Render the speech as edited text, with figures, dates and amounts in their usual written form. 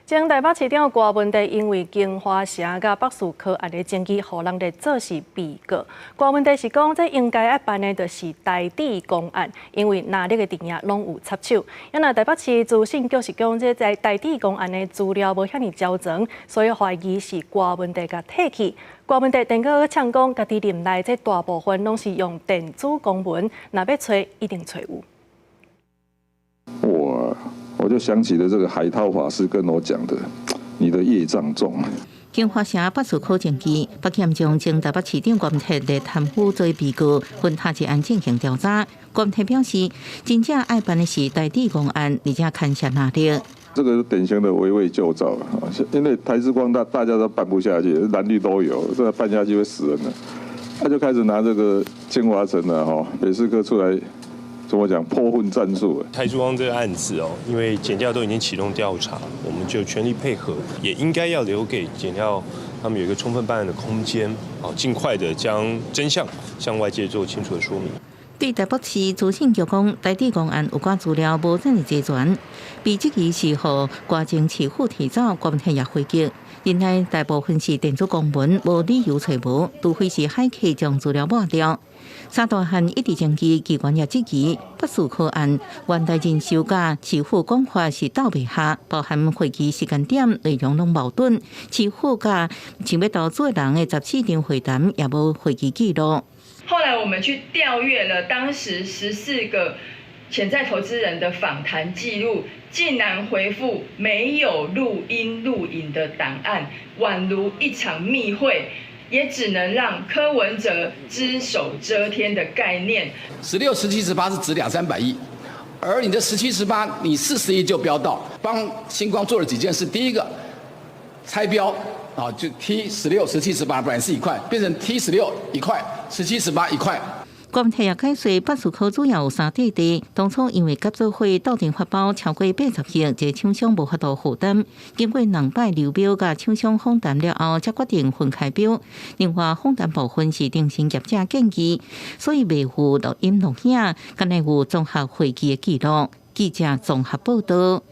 前台北市長柯文哲因為京華城佮北士科案的爭議，予人咧做是被告。柯文哲是講，這應該愛辦的就是台智公案，因為藍綠的陣營攏有插手。啊若台北市資訊局是講，這在台智公案的資料無遐爾齊全，所以懷疑是柯文哲共提去。柯文哲電閣嗆講，家己任內這大部分攏是用電子公文，若欲揣一定揣有。我就想起了這個海濤法師跟我講的，你的業障重。京華城北士科爭議，北檢將前台北市長郭文鐵貪污罪被告，分他一案進行調查。郭文鐵表示，真正愛辦的是台智公案，而且牽涉藍綠。這個是典型的圍魏救趙啊！因為台智光大家都辦不下去，藍綠都有，這個辦下去會死人的。他就開始拿這個京華城的哈北士科出來。怎麼講潑糞戰術？台智光這個案子哦，因為檢調都已經啟動調查，我們就全力配合，也應該要留給檢調他們有一個充分辦案的空間，哦，盡快的將真相向外界做清楚的說明。對台北市資訊局講，台智公案有關資料無遮爾齊全，被質疑是予郭前市府提走，郭文鐵也回擊，任內大部分是電子公文，無理由揣無，除非是駭客將資料抹掉。三大項一直爭議，機關也質疑北士科案原來人壽佮市府講法是鬥袂合，包含會議時間點內容攏矛盾，市府佮想欲投資人的14場會談也無會議記錄。後來我們去調閱了當時14個潛在投資人的訪談記錄，竟然回覆沒有錄音錄影的檔案，宛如一場密會。也只能讓柯文哲只手遮天的概念。 16、17、18是值兩三百億，而你的十七、十八，你40億就標到，幫新光做了幾件事。第一個，拆標啊，就 T 十六、十七、十八本來是一塊，變成 T 十六一塊，十七、十八一塊。郭文鐵也解釋，北士科主要有三塊地，當初因為合作會鬥陣發包超過80億，這廠商無法度負擔。經過兩擺流標佮廠商訪談了後，才決定分開標。另外，訪談部分是徵詢業者建議，所以未有錄音錄影，敢若有綜合會議的記錄。記者綜合報道。